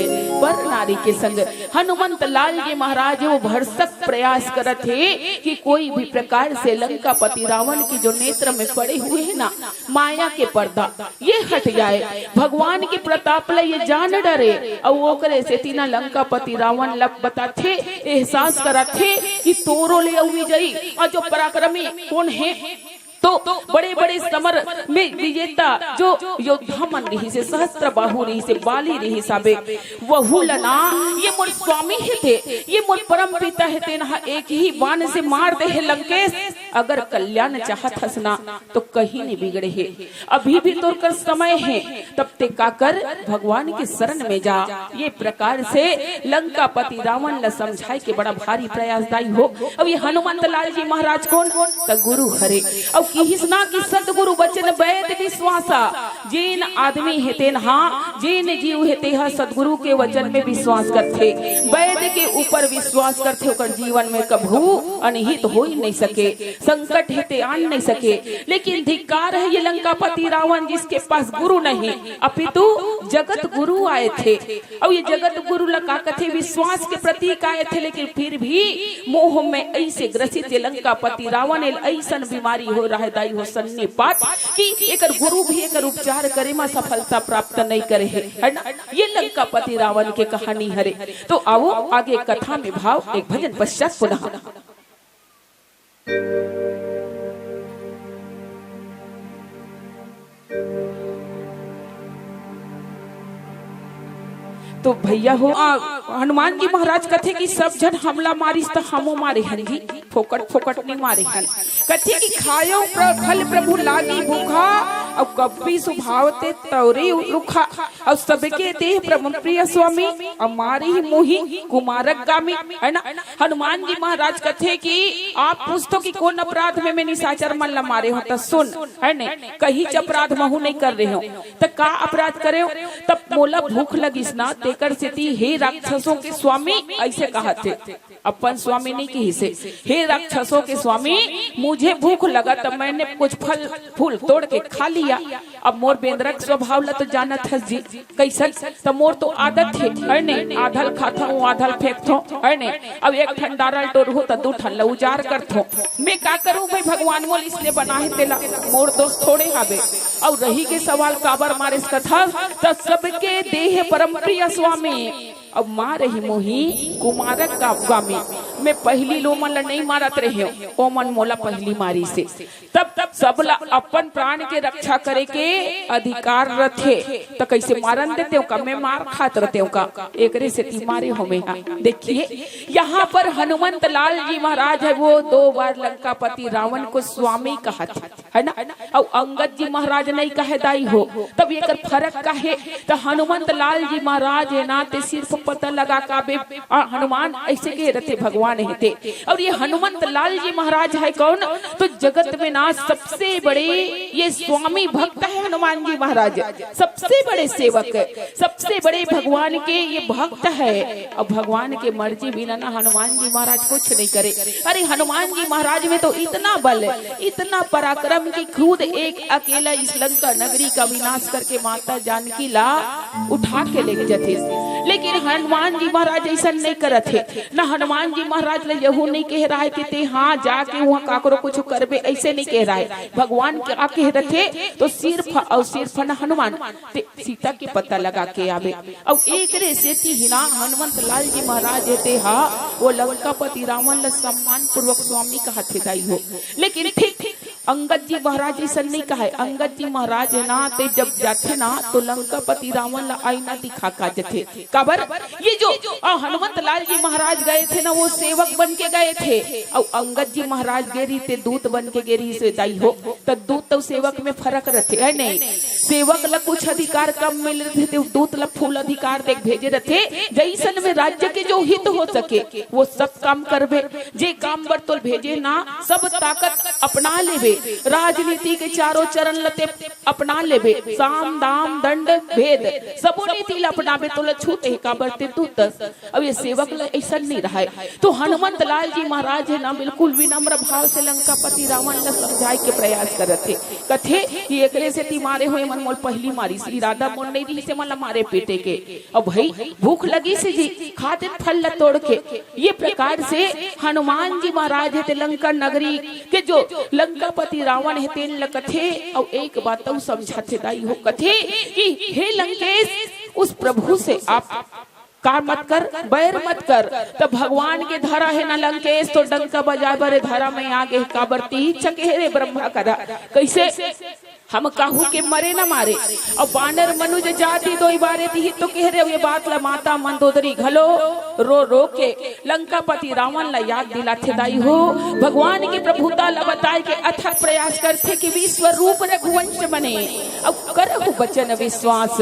पर नारी के संग।" हनुमंत लाल जी महाराज वो भरसक प्रयास करत हे कि कोई भी प्रकार से लंकापति रावण के जो नेत्र में पड़े हुए हे ना, माया के पर्दा, ये हट जाए। भगवान के प्रताप ल ये जान डरे, अउ ओकरे सेती ना लंकापति रावण ल बताथे, एहसास कराथे कि तोरो ले अउ विजयी अउ जो पराक्रमी कोन हे, तो बड़े बड़े समर में विजेता जो योद्धा मन रहिसे, सहस्त्र बाहु रहिसे, बाली रहिस हाबे, वहू ल ना, ये मोर स्वामी हे थे, ये मोर परम पिता हे, तेन ह एक ही बाण से मार दे हे लंकेश। अगर कल्याण चाहत हस ना तो कहीं नहीं बिगड़े हे, अभी भी तोर कर समय हे। तब ते का कर, भगवान के शरण में जा। ये प्रकार से लंकापति रावण ल समझाए के बड़ा भारी प्रयास दाई हो। अब ये हनुमंत लाल जी महाराज कोन? त गुरु हरे। अब किहिस ना कि सतगुरु वचन वैद विश्वासा, जेन आदमी हे तेन हा, जेन जीव हे ते हा सतगुरु के वचन में विश्वास करथे, वैद के ऊपर विश्वास करथे, ओकर जीवन में कभू अनहित हो ही नहीं सके, संकट हे ते आन नहीं सके। लेकिन धिक्कार है ये लंकापति रावण, जिसके पास गुरु नहीं, अपितु जगत गुरु आए थे। अउ ये जगत गुरु ला का कथे, विश्वास के प्रतीक आए थे, लेकिन फिर भी मोह में ऐसे ग्रसित ये लंकापति रावण ल ऐसन बीमारी हो रहा है, दाई हो सन्नीपात, कि एकर गुरु भी एकर उपचार करे मा सफलता प्राप्त नहीं करे है, है ना? ये लंकापति रावण के कहानी हरे। तो आओ आगे कथा में भाव एक भजन पश्चात पुनः। तो भैया हो, आ, हनुमान जी महाराज कथे कि सब झन हमला मारिस त हमो मारे हन जी, फोकट फोकट नहीं मारे हन। कथे कि खायो प्र-, फल प्रभु लागी भूखा, अउ कपि सुभाव ते तौरे रुखा, अउ सबके देह परम प्रिय स्वामी, अउ मारे ही मोहि कुमारक गामी, है ना? हनुमान जी महाराज कथे कि आप पूछथो कि कोन अपराध में मैं निशाचर मन ला मारे हो, त सुन, है ने, कहीं च अपराध महू नहीं कर रहे हो, त का अपराध करे हो? तब मोला भूख लगिस ना, तेकर सेती हे राक्षसों के स्वामी, ऐसे कहत हे, अपन स्वामी नहीं कहिसे, हे राक्षसों के स्वामी, मुझे भूख लगा तब मैंने कुछ फल फूल तोड़ के खा लिया। अब मोर बेंदरा के स्वभाव ला तो जानत हस जी, कैसन? त मोर तो आदत हे, है ने, आधल खाथों, आधल फेंकथों, है ने। अब एक ठन डारल टोरहूं त दू ठन ला उजार करथों। मैं का करूं भाई, भगवान मोल इसने बना है तेला, मोर दोष थोड़े हावे। अउ रही के सवाल काबर मारिस कथा, त सबके देह परम प्रिय स्वामी, अब मारे ही मोहि कुमारक गा-, गामी। मैं पहली लोमन ला नहीं मारत रहे, ओमन मोला पहली मारिसे। तब, तब सबला अपन प्राण के रक्षा करे के अधिकार रथे, त कैसे मारन देते हो का? मैं मार खात रहते हो का? एकरे सेती मारे हो मैं हा। देखिए, यहाँ पर हनुमंत लाल जी महाराज है, वो दो बार लंकापति रावण को स्वामी कहत है, है ना? अउ अंगद जी महाराज नहीं कहे दाई हो, तब एकर फरक का हे? त हनुमंत लाल जी महाराज है ना, ते सिर्फ पता लगा का बे, आ, हनुमान ऐसे कहे रहते भगवान है ते। अउ ये हनुमंत लाल जी महाराज है कौन? तो जगत में ना सबसे बड़े ये स्वामी भक्त है हनुमान जी महाराज, सबसे बड़े सेवक है, सबसे बड़े भगवान के ये भक्त है। अब भगवान के मर्जी बिना ना हनुमान जी महाराज कुछ नहीं करे। अरे हनुमान जी महाराज में तो इतना बल, इतना पराक्रम कि खुद एक अकेला इस लंका नगरी का विनाश करके माता जानकी ला उठा के लेके जाथे। लेकिन हनुमान जी महाराज ऐसा नहीं करत हे। ना हनुमान जी महाराज ला यहू नहीं कह रहा है कि ते हाँ जाके वहाँ काकरो कुछ करबे, ऐसे नहीं कह रहा है। भगवान क्या कह रहे थे? तो सिर्फ और सिर्फ ना हनुमान ते सीता के पता लगा के आवे। अउ एकरे सेती ही ना हनुमंत लाल जी महाराज हे ते हा वो लंकापति रावण ला सम्मान पूर्वक स्वामी कहा थे दाई हो। लेकिन ठीक अंगद जी महाराज ऐसा नहीं कहा है। अंगद जी महाराज है ना, ते जब जाथे ना तो लंकापति रावण ला आईना दिखा का जथे। काबर? ये जो, आ, हनुमंत लाल जी महाराज गए थे ना, वो सेवक बन के गए थे, और अंगद जी महाराज गे रही ते दूत बन के गे रही से दाई हो। त दूत अउ सेवक में फरक रथे, है नहीं? सेवक ला कुछ अधिकार कम मिल रहे थे, दूत ला फुल अधिकार देख भेजे रथे। जैसन में राज्य के जो हित हो सके, वो सब काम करबे। जे काम बर तोल भेजे ना, सब ताकत अपना लेबे। राजनीति के चारों चरण लते अपना लेबे। साम, दाम, दंड, भेद, सबो नीति ला अपनाबे, तोला छूट हे, काबर ते दूत। अब ये सेवक ला ऐसा नहीं रहा है। तो हनुमंत लाल जी महाराज है ना, बिल्कुल विनम्र भाव से लंकापति रावण ला समझाए के प्रयास करत थे। कथे कि एकरे सेती मारे हो, एमन मोल पहली मारिस, इरादा मोर नहीं रही से मन ला मारे पीटे के। अब भाई भूख लगिस जी, खा देन फल ला तोड़ के। ये प्रकार से हनुमान जी महाराज है ते लंका नगरी के जो लंकापति रावण है तेन ला कथे, और एक बात अउ समझाथे दाई हो, कथे कि हे लंकेश, उस प्रभु से आप प्यार मत कर, बैर मत कर। त भगवान के धरा हे ना लंकेश, तो डंका बजाए बर ए धरा में आगे हे। काबर तीही चके हे रे ब्रह्मा करा। कइसे? हम काहू के मरे न मारे। अउ बानर मनुज जाति दोई बारे, तीही तो कहे रे। अउ ये बात ला माता मंदोदरी घलो रो रो के लंकापति रावण ला याद दिलाथे, दाई हो, भगवान के प्रभुता ला बताए के अथक प्रयास करथे कि विश्व रूप रघुवंश बने, अउ करहु बचन विश्वास,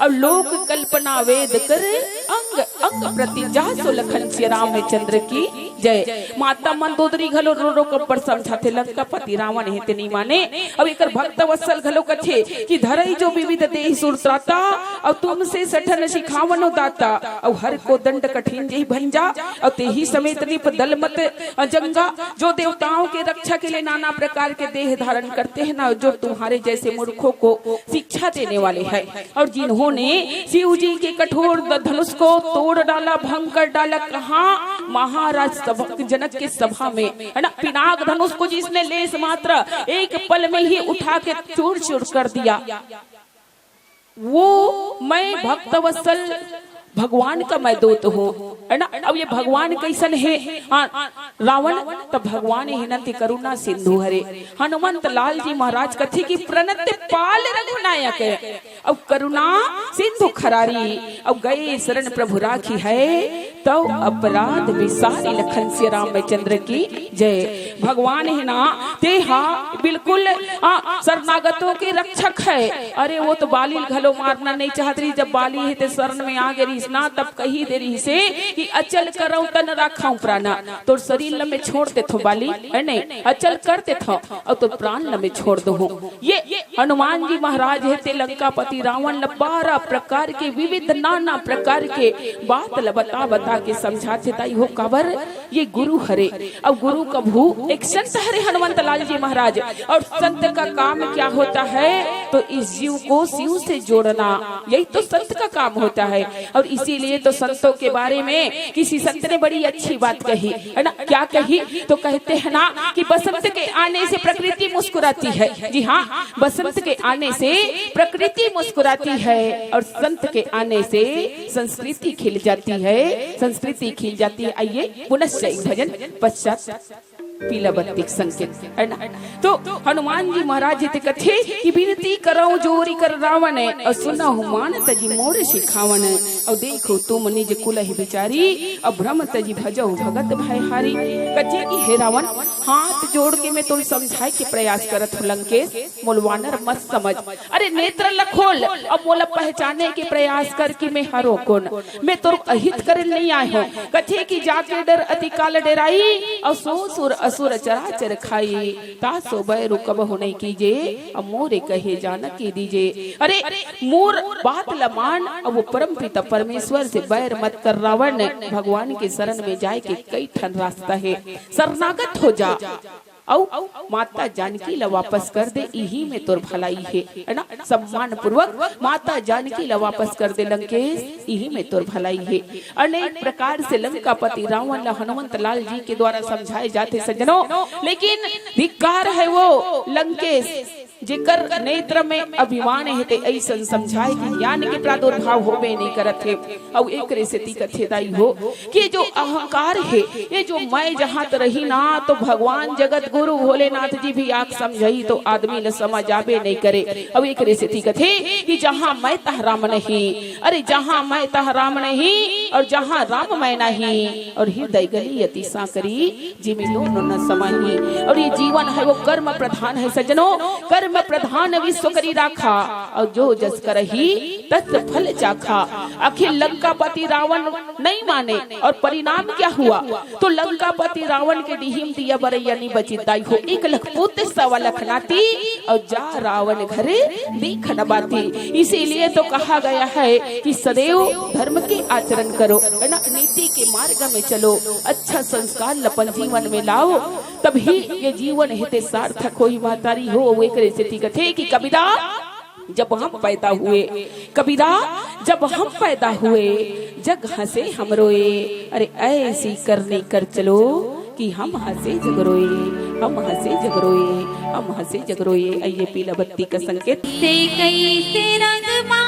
अउ लोक कल्पना वेद कर, अंग अंग प्रति जासु लखन सिया रामचंद्र की जय। माता मंदोदरी घलो रो रो के अब्बड़ समझाथे, लंकापति रावण हे ते नइ माने। अउ एकर भक्त वत्सल घलो कथे कि धरई जो विविध देहि सुर त्राता, अउ तुमसे सठन सिखावनो दाता, अउ हर को दंड कठिन जेहि भंजा, अउ तेहि समेत नृप दल मत जंगा, जो देवताओं के रक्षा के लिए नाना प्रकार के देह धारण करते हैं ना, जो तुम्हारे जैसे मूर्खों को शिक्षा देने वाले हैं। और जिन्होंने शिव जी के कठोर ध-, धनुष को तोड़ डाला, भंग कर डाला। कहाँ? महाराज सभा, जनक के सभा में, है ना? पिनाक धनुष को जिसने लेस मात्र एक पल में ही उठा के चूर चूर कर दिया, वो मैं भक्तवत्सल भगवान का मैं दूत हूँ, है ना? अब ये भगवान कैसन है? हाँ, रावण त भगवान हे नंति करुणा सिंधु हरे। हनुमंत लाल जी महाराज कथे कि प्रणत पाल रघुनायक, अउ करुणा सिंधु खरारी, अउ गए शरण प्रभु राखी है, तउ अपराध बिसारी लखन सिया रामचंद्र की जय। भगवान हे ना, तेहा बिल्कुल, आ, शरणागतों के रक्षक है। अरे, वो तो बाली घलो मारना नहीं चाहत रही। जब बाली हे ते शरण में आ गे रहिस ना, तब कही दे रहिसे कि अचल करौं तन राखौं प्राणा। तोर शरीर ल मैं छोड़ देथौं बाली, है नहीं, अचल कर देथौं, अउ तोर प्राण ल मैं छोड़ दूहूं। ये हनुमान जी महाराज हे ते लंकापति रावण ल बारह प्रकार के विविध नाना प्रकार के बात ल बता बता के समझाथे, दाई हो। काबर? ये गुरु हरे, अउ गुरु कभू एक संत हरे हनुमंत लाल जी महाराज। और संत का काम क्या होता है? तो इस जीव को शिव से जोड़ना, यही तो संत का काम होता है। और इसीलिए तो संतों के बारे में किसी संत ने बड़ी अच्छी बात कही, है ना? क्या कही? तो कहते हैं ना कि बसंत के आने से प्रकृति मुस्कुराती है। जी हाँ, बसंत के आने से प्रकृति मुस्कुराती है और संत के आने से संस्कृति खिल जाती है, संस्कृति खिल जाती है। आइए, पुनश्च एक भजन पश्चात पीला बत्ती के संकेत, है ना? तो हनुमान जी महाराज जी ते कथे कि विनती करौं जोरि कर रावण, अउ सुनहु मान तजि मोर सिखावन। अउ देखो तुम निज कुलहि बिचारी, अउ भ्रम तजि भजहु भगत भयहारी। कथे कि हे रावण, हाथ जोड़ के मैं तोल समझाए के प्रयास करत हूँ लंकेश, मोल वानर मत समझ। अरे नेत्र ल खोल, अब मोला पहचाने के प्रयास कर कि मैं हरों कोन। मैं तोर अहित करे नहीं आए हूँ। कथे कि जाके डर अति काल डेराई, अउ सो सुर असुर चराचर खाई। तासो बैरु कबहु नहीं कीजे, अब मोरे कहे जानकी दीजे। अरे मोर बात ल मान, अब वो परम पिता परमेश्वर से बैर मत कर रावण। भगवान के शरण में जाए के कई ठन रास्ता हे। शरणागत हो जा, अउ माता जानकी ला वापस कर दे, इही में तोर भलाई हे, है ना? सम्मान पूर्वक माता जानकी ला वापस कर दे लंकेश, इही में तोर भलाई हे। अनेक प्रकार से लंकापति रावण ला हनुमंत लाल जी के द्वारा समझाए जाथे सज्जनों, लेकिन धिक्कार है वो लंकेश जेकर नेत्र में अभिमान हे ते अइसन समझाए कि ज्ञान के प्रादुर्भाव होबे नहीं करत हे। अउ एकरे सेती कथे दाई हो कि जो अहंकार हे, ये जो मैं जहाँ त रही ना, तो भगवान जगत गुरु भोलेनाथ जी भी आके समझाही तो आदमी ल समझ आबे नहीं करे। अउ एकरे सेती कथे कि जहाँ मैं तहाँ राम नहीं, अरे जहाँ मैं तहाँ राम नहीं, अउ जहाँ राम मैं नहीं, अउ हृदय गली अति सांकरी, जिमि लोन न समाही। अउ ये जीवन है वो कर्म प्रधान है सज्जनों, कर्म प्रधान विश्व करी राखा, अउ जो जस करही तत फल चाखा। आखिर लंकापति रावण नहीं माने और परिणाम क्या हुआ? तो लंकापति रावण के डिहिम दिया बरैया नहीं बची दाई हो, एक लख पुत्र सवा लख नाती, अउ जा रावण घर दीख न बाती। इसीलिए तो कहा गया है कि सदैव धर्म के आचरण करो, है ना, नीति के मार्ग में चलो, अच्छा संस्कार ल अपन जीवन में लाओ, तभी ये जीवन हे ते सार्थक होही महतारी हो। अउ एकरे सेती कथे कि कबीरा, जब हम पैदा हुए, कबीरा, जब हम पैदा हुए, जग हंसे हम रोए। अरे ऐसी करनी कर चलो कि हम हंसे जग रोए, हम हंसे जग रोए, हम हंसे जग रोए। आइए पीला बत्ती का संकेत। से कैसे रंग मा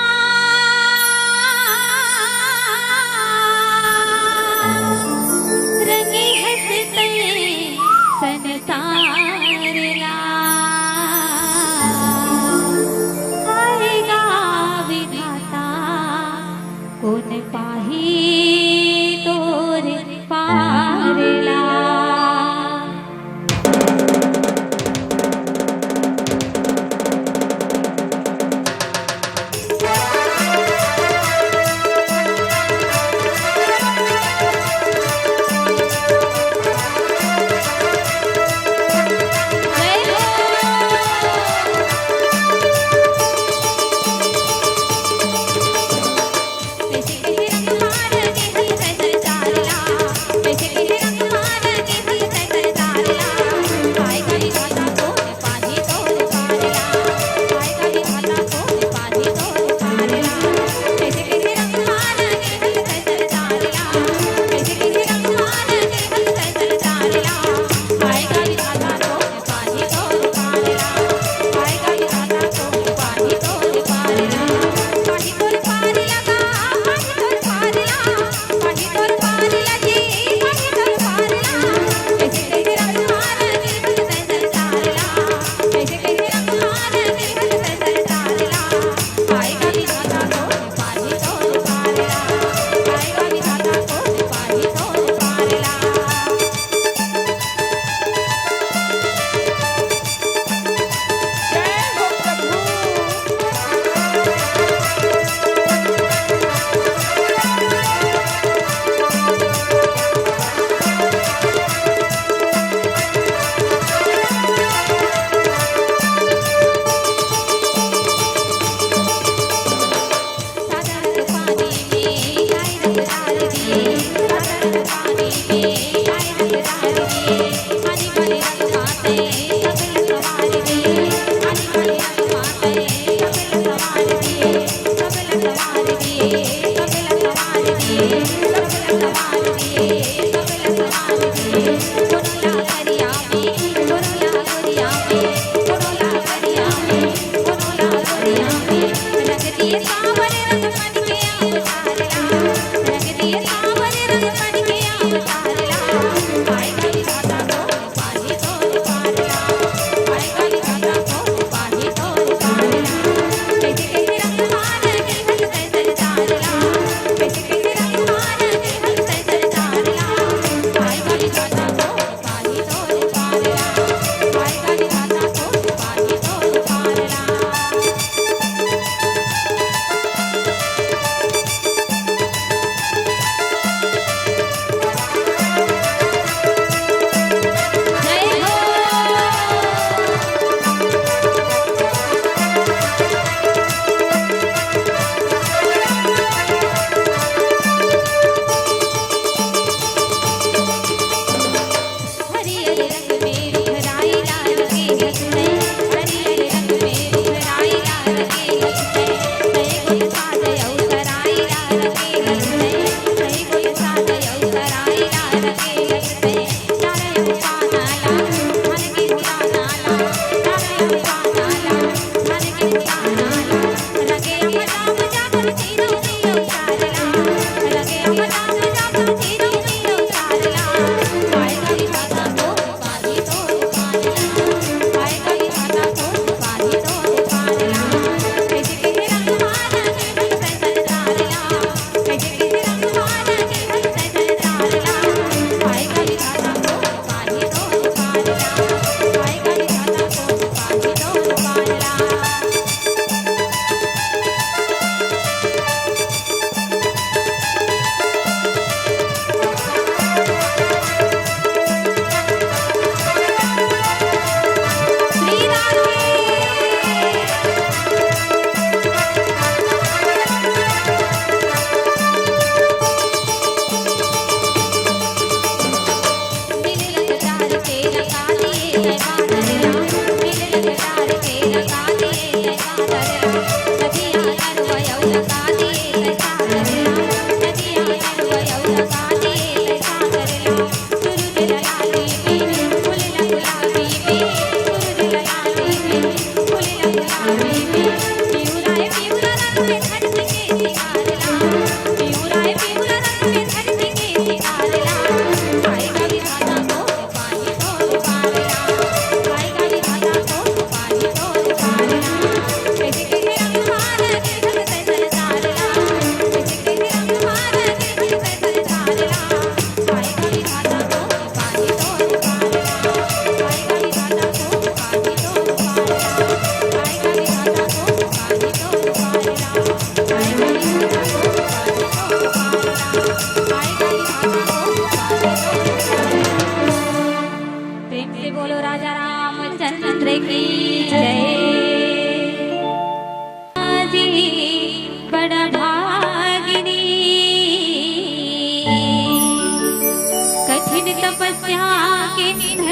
के निंद,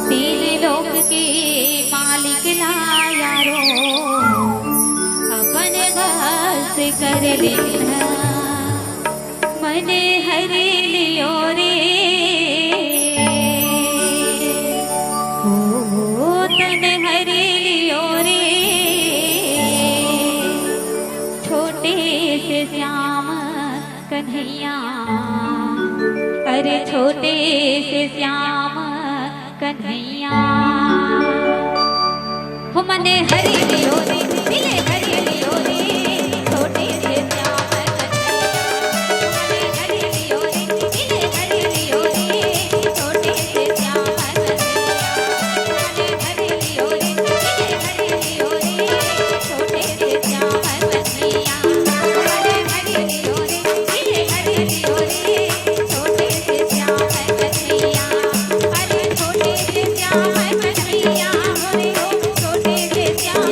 तीन लोक के मालिक ला यारो, अपन बस कर लेंद। मन हरि लियो रे, हो तन हरि लियो रे, छोटे से श्याम कन्हैया, अरे छोटे से श्याम कन्हैया। हो मने हरि लियो रे, दिले हरि लियो रे, छोटे से श्याम कन्हैया। मने हरि लियो रे, दिले हरि लियो रे, छोटे से श्याम कन्हैया। मने हरि लियो रे, दिले हरि लियो रे, छोटे से श्याम कन्हैया। मने हरि लियो रे, दिले हरि लियो रे, छोटे से श्याम कन्हैया। अरे छोटे से श्याम कन्हैया, मोरे हो छोटे से श्याम